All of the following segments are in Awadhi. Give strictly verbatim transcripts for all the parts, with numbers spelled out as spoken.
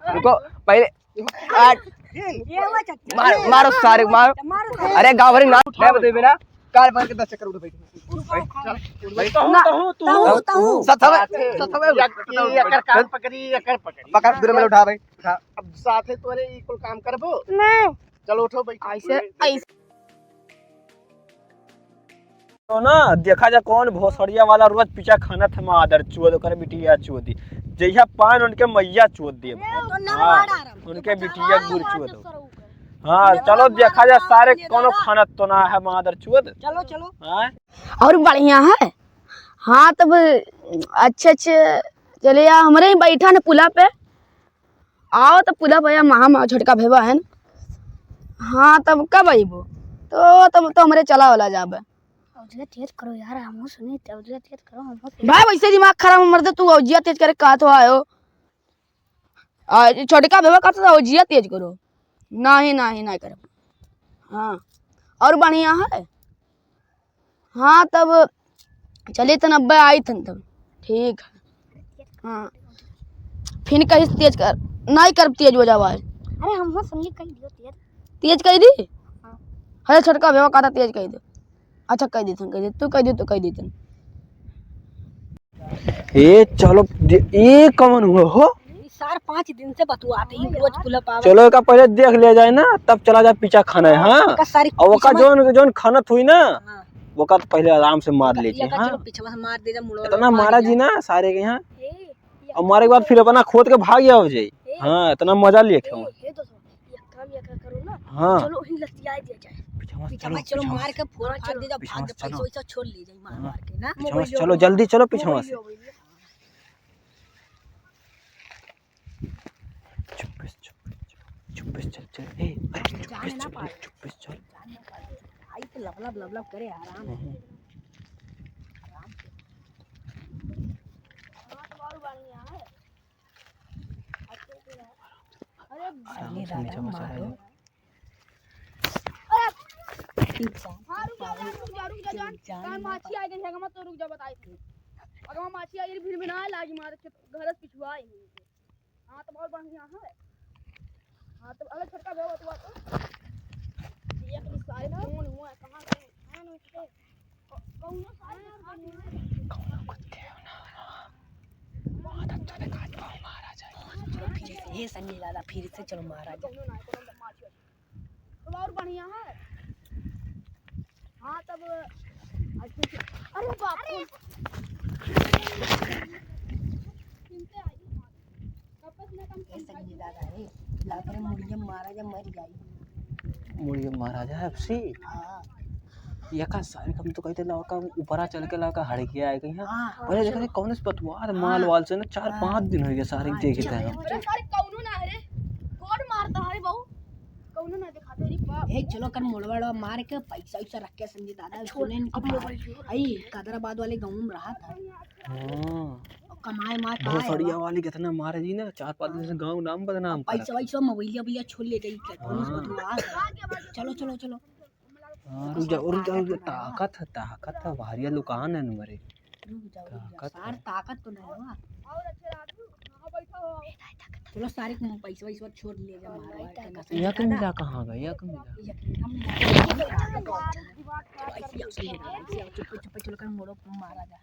रुको, पहले, आ, ये हुआ चक्कर। मार, मारो सारे, मारो। मारो सारे। अरे, गाँव भरी ना, मैं बतेबे ना, कार भर के दस चक्कर उठ बैठ। चल, बैठ। तहूँ, तहूँ, तहूँ। सथवे, सथवे। एक, एक, एकर कान पकड़ी, एकर पकड़ी। पकड़, दूर में उठा भाई, उठा। अब साथे तोरे ई कुल काम करबो? नहीं। चलो, उठो, बैठो। ऐसे, ऐसे। तो ना, देखा जा कौन भोसड़िया वाला रोज पीछा खाना था, मादर चोद, ओकर बिटिया चोदी। जहिया पान उनके मैया चोद देब। तो ना हाँ, मारा रहा। उनके बिटिया गुर चोद हो। हाँ, चलो देखा जा सारे कौनो खाना तो ना है, मादर चोद। चलो, चलो। हाँ? और बढ़िया है। हाँ, तब अच्छे, अच्छे चले आ, हमरे ही बैठा न पुला पे। आओ तो पुला पे, महा, महा छोटका भेवा है न। हाँ, तब कब अइबो? तो तब तो हमरे चला वाला जाबे। औजिया तेज करो यार, हमहू सुनी, औजिया तेज करो, हमहू सुनी। भाई, वैसे दिमाग खराब, मर्दे, तू औजिया तेज करे का तो आयो। आ, ई छोटका भेवा कहत था, औजिया तेज करो। नाही, नाही, नाही करब। हाँ, और बढ़िया है। हाँ, तब चली तन अब्बे आई थन तब। ठीक है। हाँ। फिन कहिस तेज कर, नाही करब तेज हो जावा है। अरे, हमहू सुनली कहि दियो तेज। तेज कहि दी? हाँ। अरे, छोटका भेवा कहत था तेज कहि दे। अच्छा, कहि देथन, कहि दे, तू कहि दे, तू कहि देथन। ए, चलो, दे-, ए, कौन हुआ हो? ई सार पाँच दिन से बतुआत है, ई रोज पुला पावा। चलो, एका पहले देख लिया जाए ना, तब चला जाए पीछा खाना है, हाँ? एका सारी और ओका पिछवा जौन, जौन खानत हुई ना, हाँ। ओका तो पहले आराम से मार एका, लीजिए, एका हाँ? चलो, पिछवा से मार दे जा, मुड़वा इतना मार मारा जा। जी ना सारे के यहाँ। ए, और मारे के बाद फिर अपना खोद के भाग जाओ जाई। ए, हाँ, इतना मजा लिए ए, खेवा। ए, दोस्तों, एक काम या का करो ना, हाँ। चलो, वहीं लतिया दिया जाए। पिछवा से पिछवा चलो, चलो, पिछवा मार से। के फोड़ा हाँ, चलो। दे जा, पिछवा भाग से जा, चलो। पैसा वैसा छोड़ ले जाई मार हाँ। मार के ना। पिछवा से मोबाइल चलो, मोबाइल। जल्दी चलो, पिछवा से। मोबाइल मोबाइल। चुप्पे से, चुप्पे से, चुप्पे से चल, चल। ए, अरे, चुप्पे से जाने ना चल, पाए। चुप्पे से चल। जाने ना पाए। आई तो लब लब लब लब करे, आराम से। हम्म। आराम से। हाँ, तो और बढ़िया है। अरे, आराम से नीचे मत चढ़ाइए। हाँ, रुक जा, रुक जा, रुक जा, जान। काहे माछी आ गई है, मत तो रुक जा, बताई थी। अगर वहाँ माछी आ गई, फिर भी ना लागी मारे, घर से पिछुआ ही नहीं। हाँ, तो बहुत बढ़िया है। हाँ, तो अगर छोटका बेवा तो, तो ये अपनी सारी कौन हुआ है, कहाँ गए? हाँ, नमस्ते। चलो फिर से, हे संजय दादा, फिर से चलो महाराज। तब और बढ़िया है। हाँ, तब अच्छे से, अरे बाप रे। ए संजय दादा, ए, लाकरे मुड़िया महाराजा मर जाई। मुड़िया महाराजा है, सी? हाँ। ये का सारे कम तो कहते लड़का ऊपरा चल के लड़का हड़किया आए कहीं, हाँ? हाँ, अरे, हाँ, देखा चलो। कौन से पतवार हाँ। माल वाल से ना, चार हाँ। पाँच दिन हो गए सारे हाँ, देखे चलो, थे हम। चलो। अरे, सारे कौनो ना है रे, कोड मारता है रे बाबू, कौनो ना दिखाते रे बाप। ए, चलो, कर मुड़वा मार के पैसा वैसा रख के संजय दादा, छोड़, सुने इनकी अब बात। मोबाइल छोड़। आई, कादराबाद वाले गाँव में रहा था। हाँ। कमाए मार का है भोसड़िया बा? वाली कितना मारे जी ना, चार पाँच दिन से गाँव नाम बदनाम अब पैसा करत। वैसा मोबाइलिया बिया छोड़ ले जाई क्या? कौन हाँ। सा बतवा? चलो, चलो, चलो। हाँ, रुक जा, रुक जा, रुक जा, ताकत है, ताकत है, भारिया लुकान है न मरे। रुक जा, रुक जा, ताकत सार है। ताकत तो नहीं हुआ। चलो, सारे को पैसा वैसा छोड़ ले जा, मार, मार के नशा यक ज्यादा। मिला कहाँ गया? यक मिला। यक मिला। चुप्पे, चुप्पे, चलो, कर मोड़ो, मारा जा।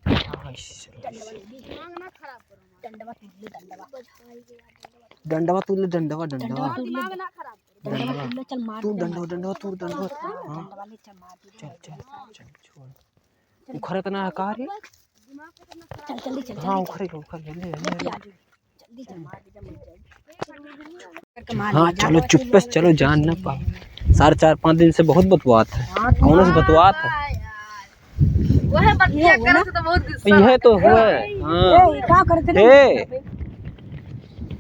हाँ, इसी से। डंडवा ले ली। डंडवा तोड़ ले, डंडवा। डंडवा तोड़ ले, डंडवा, डंडवा। डंडवा तोड़ ले, डंडवा। डंडवा तोड़ ले, चल मार तू दे, डंडवा, मार। डंडवा तोड़, डंडवा। हाँ। डंडवा ले, चल मार दे। चल, चल, चल, छोड़। उखरत ना है का रे? चल, जल्दी चल, हाँ, जल्दी चल। उखरे, उखरे, जल्दी, जल्दी, जल्दी। जल्दी चल, मार दे, जल्दी चल। हाँ, चलो, चुप्पे से चलो, जान ना पाओ। सारे चार पाँच दिन से बहुत बतवात है। हाँ, कौन से बतवात है? वह बतिया ये हुआ ना? करत तो बहुत गुस्सा यह तो आता है। हुआ है, हाँ। ए, का करत रहे? ए।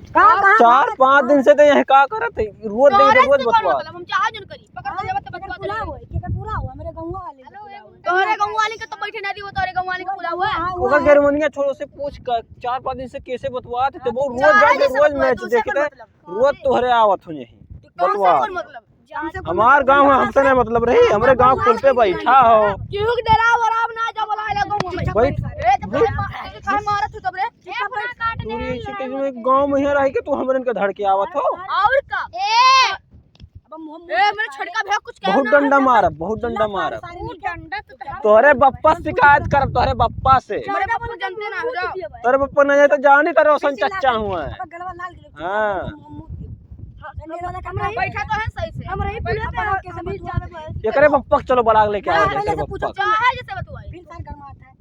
का, का? चार पाँच दिन से तो यह का करत है? रोज देख के रोज बतवात। हम चाहे जन करी, पकड़ के जब तक बतवात रहे। केकर पूरा हुआ? मेरे गौवा वाले के पूरा हुआ। तोहरे गौवा वाले के तो बैठे ना दी, वो तोहरे गौवा वाले के पूरा हुआ। हाँ, हुआ ओकर है। जर्मनिया छोड़ो से पूछ कर, चार पाँच दिन से कैसे बतवात है? तो वो रोज जाके रोज मैच देखते हैं। रोज तोहरे आवत हो यही तो कौन सा बतवा। कौन मतलब? हमसे कौन हमार मतलब? गाँव है, हमसे नहीं मतलब रही, हमरे गाँव कुल पे बैठा हो। केहू के डराव वराव ना जब वाला आइला गाँव में। बैठ। ए, तो काहे मा-, ए, काहे मारत हो तब रे? तू ये ऐसे कैसे में गाँव में यहाँ रह के तू हमरन के धड़ के आवत हो? और का? ए! अब हम, हम ए, मेरे छोटका भैया कुछ कहना बहुत डंडा मारब, बहुत डंडा मारब। सारे निकल। डंडा तो तोहरे बप्पा से शिकायत करब, तोहरे बप्पा से। हमारे बप्पा जानते ना हो जाओ। तोहरे बप्पा नहीं है तो जानी तो रोशन चच्चा हुआ है। अब गलवा लाल गलवा हाँ। हम, हम, हम, हम, बैठा तो है सही से। हम रही पहले पुलिस में कैसे बतुआ दे। एकरे बप्पा के चलो बड़ा लेके आओ, हाँ, एकरे पहले से बप्पा। पूछो, चाहे जैसे बतुआई। फिर सर गरमात है।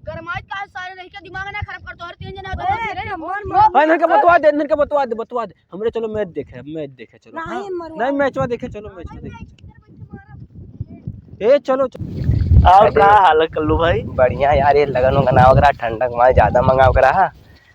गरमात का सारे रह के दिमाग ना खराब कर, तोहर तीन जना ए, तो मर, मर। भाई, इनके बतुआ दे, इनके बतुआ दे, बतुआ दे। हमरे चलो मैच देखे, मैच देखे चलो। नहीं, हाँ? मरवा। नहीं, मैचवा देखे चलो, मैचवा देखे चलो। ए, चलो, चलो। और अरे। का हाल है कल्लू भाई? बढ़िया यार, ये लगन वगन आवे करा, ठंडक माल ज्यादा मंगावे करा।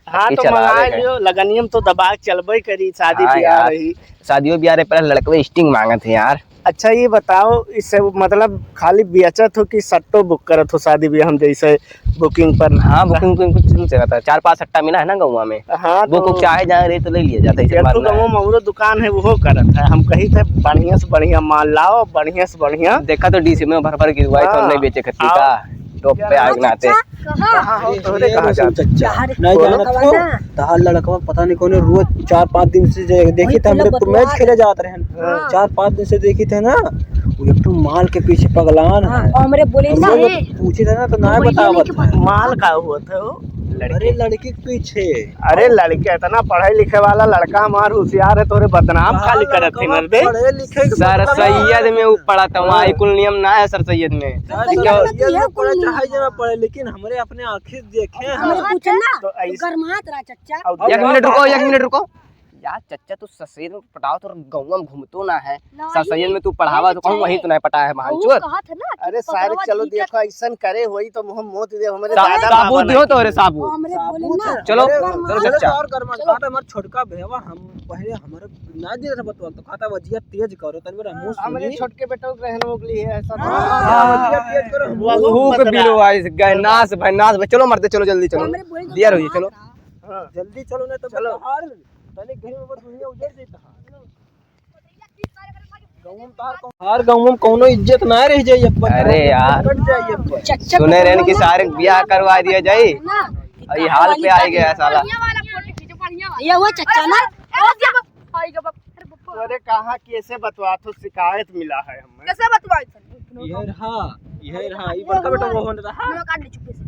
हाँ, अबकी तो चलावे मंगा के। लियो, लगनियम तो दबा के चलबे करी, शादी हाँ ब्याह यार। रही। शादियों ब्याह रहे, पहले लड़कवे sting मांगत है यार। अच्छा, ये बताओ, इससे मतलब खाली बेचत हो कि सट्टो book करत हो शादी ब्याह हम जैसे booking पर? हाँ, booking, booking कुछ नहीं रहता। चार पांच सट्टा मिला है ना गौवा में। हाँ, book तो उक चाहे जहाँ रहे तो ले लिया जाता है, इसे ये बात तो ना है। गौवा में हमरो दुकान है, वो करत है। हम कही थे बढ़िया से बढ़िया माल लाओ, बढ़िया से बढ़िया। देखा तो डीसी में भर भर गिरवाई तो हाँ। नहीं बेचे खत्ती का। टॉप पे आए नाते। कहाँ? कहाँ हो? तोहरे कहाँ जात? चच्चा। नहीं बोलो। जानत हो? तहार लड़कवा पता नहीं कौन रोज चार पाँच दिन से जे-, देखी थे हमरे मैच खेले जात रहे हैं। हाँ। चार पाँच दिन से देखी थे ना, वो एक ठो माल के पीछे पगलान है। हाँ, हमरे बोले ना। पूछे थे ना तो ना बतावत है। माल का हुआ था वो? अरे लड़की के पीछे। अरे लड़के इतना पढ़े लिखे वाला लड़का हमार होशियार है, तोरे बदनाम खाली करत है मर्दे। पढ़े लिखे के सर मतलब सैयद में ऊ पढ़त है, वहाँ हाँ। कुल नियम ना है सर सैयद में। सर, ठीक है। सैयद में पढ़े चाहे जे ना पढ़े, लेकिन हमरे अपने आँखी देखे हैं। हमरे पूछे ना, तो ऐसे गरमात रहा चच्चा। एक मिनट रुको, एक मिनट रुको। यार चच्चा, तू ससुर में पटाओ तो गौवा में घूमतो ना है। ससुर में तू पढ़ावा तो कहूँ वहीं तो नहीं पटाया है, भांचोद। अरे सारे चलो देखो, ऐसन करे होई तो मुँह मोत दे हमरे सा-, दादा साबुत बाबा दियो ना। तो रे साबुत। चलो, चलो चच्चा। और गरमा, चलो। हमार छोटका भेवा, हम पहले हमारे ना दे रहे बतवा तो खाता बजिया तेज करो, तन मेरा मुँह हमरे सुनी। छोटके बेटा रहने ओगली है ऐसा। हाँ, बजिया तेज करो, हम वो मुँह भूख मत बिलो रहा। आइस गए, नास भाई, नास भाई, चलो मरते, चलो जल्दी चलो। दिया रहिए, चलो। हाँ। जल्दी चलो ना तो चलो। बाहर तनिक घड़ी में बस दुनिया उजड़ जाता है। गाँव में तार कौन-, हर गाँव में कौनो इज्जत ना रह जाई अब। अरे यार। कट जाई अब। चच्चा सुने रहन कि सारे बियाह करवा दिया जाई। ना। और ये हाल पे आ गया साला। बढ़िया वाला फोटो खींचो, बढ़िया वाला। ये वो चच्चा ना? अरे, अरे, अरे, अरे, अरे, अरे, अरे, अरे, अरे, अरे, अरे, अरे, अरे, अरे, अरे, अरे, कैसे बतवात हो, शिकायत मिला है हमें। कैसे बतवाई? ये रहा, ये रहा, ये बड़का बेटा मोहन रहा। नमक काट ले चुपके से।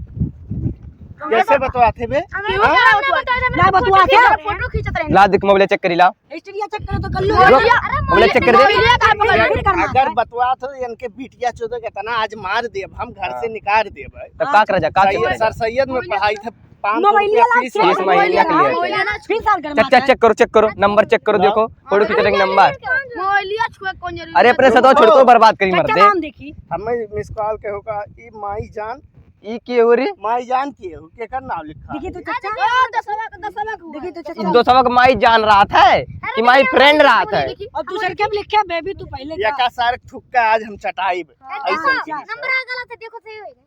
कैसे बतवात है बे? हमें हाँ? ना बतवाई। ना बतवाई। फोटो खींचत रहे। ला देख, मोबाइल चेक करी ला। हिस्ट्री चेक करो तो कर लो। रुक, अरे, मोबाइल चेक कर दे। मोबाइल का पकड़ ले। अगर बतवात हो, इनके बिटिया चोदो के तना आज मार देब, हम घर से हाँ। निकाल देब। तब का करा जा, का सही करा है, जा? सर सैयद में पढ़ाई था। पाँच सौ मोबाइल रुपया वाला फीस चेक है। मोबाइल वाला। मोबाइल वाला। फिर साल चेक, चेक, चेक करो, नंबर चेक करो, हाँ। देखो, फोटो खींचने का नंबर। मोबाइल छुआ कौन जरूरी अरे, अपने है? सदवा छोड़ को बर्बाद करी चेक मरते। नाम देखी। हमें मिस कॉल के होगा, ई माई जान। ई के हो रे? माई जान के हो, केकर नाम लिखा देखिए है? तो चच्चा। अरे, दसवा, दसवा के हुआ देखिए तो है। चच्चा। ई दसवा के माई जान रहा था कि माई फ्रेंड रहा था? देखिए। और दूसर के भी लिखे, बेबी तू पहले ये जा। का सारे थुक्का आज हम चटाई बे। हाँ, ऐसे हाँ, लिखे। नंबर आ गलत है, देखो सही होएगा।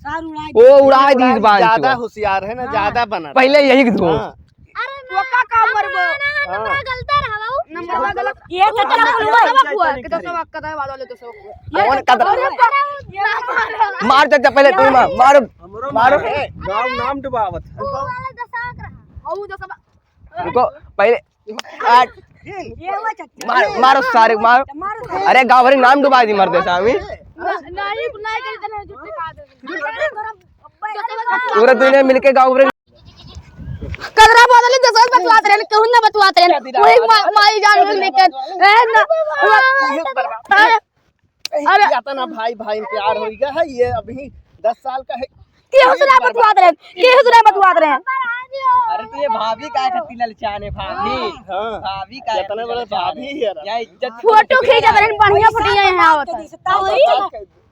सार उड़ाई ओ, उड़ाई दीस बांध ज्यादा चुआ। होशियार है ना, हाँ। ज्यादा बनत। पहले यही धो। हाँ। अरे वो का काम करबो? हाँ। नंबर गलत है, हवा। नंबर गलत। ये तो तेरा बोलबो। दसवा हुआ है, कि दसवा कदा वाला दसवा हुआ। कौन कदा? अरे, अरे, मार चच्चा, पहले तू मार, मारो, हमरो मारो। मारे, गाँव नाम डुबावत है। वो वाला दसवा का रहा। और वो दसवा। रुको, पहले आठ। ये वो चच्चा। मार, मारो सारे, मारो। मारो सारे। अरे, गाँव भरी नाम डुबा दी मर्दे सामी। ना, ना, ये ना कर देना, झूठे कहा दे। पूरा दुनिया मिलके गाँव भरी। कदरा बदले दसवा बतवात रहे, केहू ना बतवात रहे। वही मा-, माई जान लेके, ए, ना। अरे। अरे। इतना भाई, भाई में प्यार हो गया है, ये अभी दस साल का है। केहू से ना बतवात रहे, केहू से ना बतवात रहे। अरे तो ये भाभी का है, खत्ती ललचाने भाभी। हाँ। भाभी का है, इतना बड़ा भाभी है। या इज्जत फोटो खींचत रहे, बढ़िया फोटो यहाँ आवत है।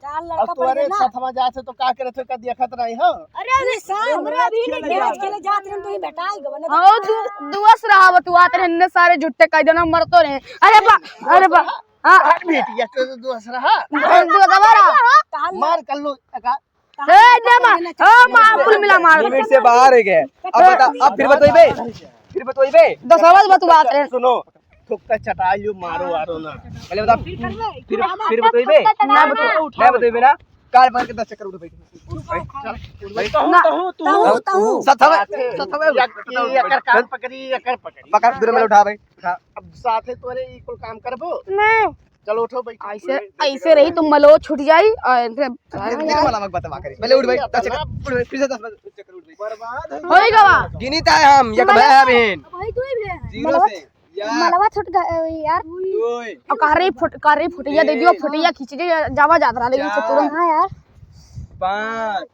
चार अब लड़का तुम्हारे पड़े ना। साथ में जाते तो का करत हो, का देखत रही हो? अरे, अरे, साहब, हमरा भी नहीं खेले जात रहे, तो ये बेटा आई गवन। हाँ, दु-, दुआस रहा बतवात रहे, इन्ने सारे झुट्टे कह देना, मरतो रहे। अरे बा, अरे बा, हाँ। अरे बेटिया, तो दुआस रहा। दुआस रहा। मार कर लो, का? ए, दे मार। हाँ, मार, कुल मिला मार। लिमिट से बाहर है गए। अब बता, अब फिर बतोइबे? फिर बतोइबे? दसवा बतवात रहे। सुनो, थुक्का चटा लियो, मारो, वारो ना। पहले बता, फिर, फिर बतोइबे? ना बतोइबे। ना बतोइबे ना? कान पकड़ के दस चक्कर उठ बैठ। चल, उठ बैठ। तहूँ, ना, तहूँ, तू। तहूँ, तहूँ। सथवे, सथवे। एक, एकर कान पकड़ी, एकर पकड़ी। पकड़, दूर में उठा भाई, उठा। अब साथे तोरे ई कुल काम करबो? नहीं। चलो उठो भाई। ऐसे, ऐसे रही तो मलवा छूट जाई और इनके सारे धीरे मलवा के बतवा करी। पहले उठ भाई, दस चक्कर, उठ भाई, फिर से दस चक्कर उठ भाई। बर्बाद है। होई गवा। गिनी ता है हम, एक भाई अभी। भाई तू ही भी है। जीरो मलवा से। या। मलवा छूट गए यार। ओए। और कारी फुट-, कारी फुटिया दे दियो, ए। फुटिया खींच के जावा जात रहा, लेकिन चार। चतुरन। हाँ यार। पाँच।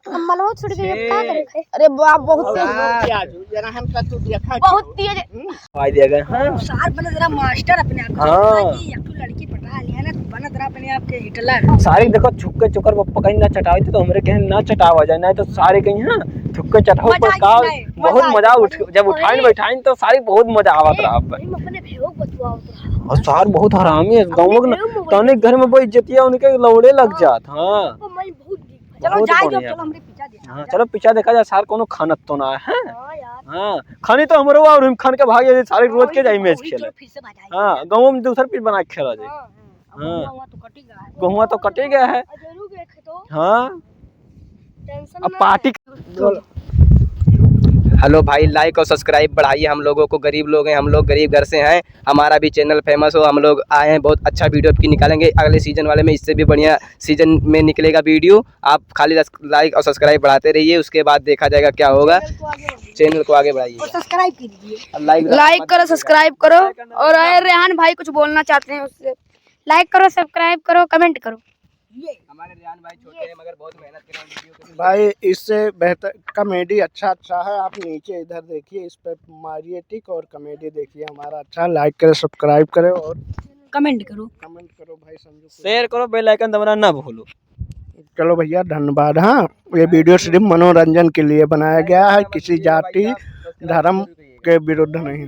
अब मलवा छूट गई, अब का छः। करे भाई? अरे बाप, बहुत तेज। सात। क्या जो, जरा हम का तू देखा बहुत जो। तेज। हम्म? आ दिया गया, हाँ। सार बने जरा मास्टर अपने आप को। हाँ। कि एक ठो लड़की पटा लिया ना, तो बने जरा अपने आप के हिटलर। सारे देखो, छुक्के चुकर वो पकड़ ना चटावे थे, तो हमरे कहे ना चटावा जाए, नहीं तो सारे कहीं, हाँ, छुक्के चटाओ मजा पर आई का नहीं, बहुत मजा आई, मजा उठ, मजा जब आई। उठाइन बैठाइन तो सारी बहुत मजा आवत ए, रहा अब। हम अपने भेव बतुआवत रहा। और सार बहुत हरामी है, अपने गाँव में भेव में तने घर में वो इज्जतिया उनके लौड़े लग हाँ। जात, हाँ। ओ, मैं बहुत चलो, बहुत जाए दो, बढ़िया। चलो, हमरे पीछा देखा हाँ, जाए। चलो, पीछा देखा जाए, सार कोनो खानत तो ना है। हाँ, यार। हाँ, खानी तो हमरो और हम खान के भाग जाए, सारे रोज के जाई मैच खेले। फिर से बजाएंगे। हाँ, गाँव में दूसर पिच बना के खेला जाए। हाँ, हाँ। हाँ। अब गहुआ तो कटी गया है। गहुआ तो कटी गया है। अजरू के खेतो। हाँ। टेंशन अब ना पार्टी है। हेलो भाई, like और subscribe बढ़ाइए, हम लोगों को, गरीब लोग हैं हम लोग, गरीब घर से हैं, हमारा भी channel famous हो, हम लोग आए हैं, बहुत अच्छा video आपकी निकालेंगे अगले season वाले में, इससे भी बढ़िया season में निकलेगा video। आप खाली रस-, like और subscribe बढ़ाते रहिए, उसके बाद देखा जाएगा क्या होगा। Channel को आगे बढ़ाइए। Channel को आगे बढ़ाइए। और subscribe कीजिए। और like like करो, subscribe करो। और अरे रेहान भाई कुछ बोलना चाहते हैं उससे। Like करो, subscribe करो, comment करो। हमारे रेहान भाई छोटे हैं मगर बहुत मेहनत कर रहे हैं video के लिए। भाई, इससे बेहतर comedy अच्छा अच्छा है, आप नीचे इधर देखिए, इस पे मारिए tick और comedy देखिए हमारा अच्छा, like करें, subscribe करें और comment करो। Comment करो भाई संजू को। Share करो, bell icon दबाना ना भूलो। चलो भैया, धन्यवाद। हाँ, ये video सिर्फ मनोरंजन के लिए बनाया गया है, किसी जाति धर्म के विरुद्ध नहीं।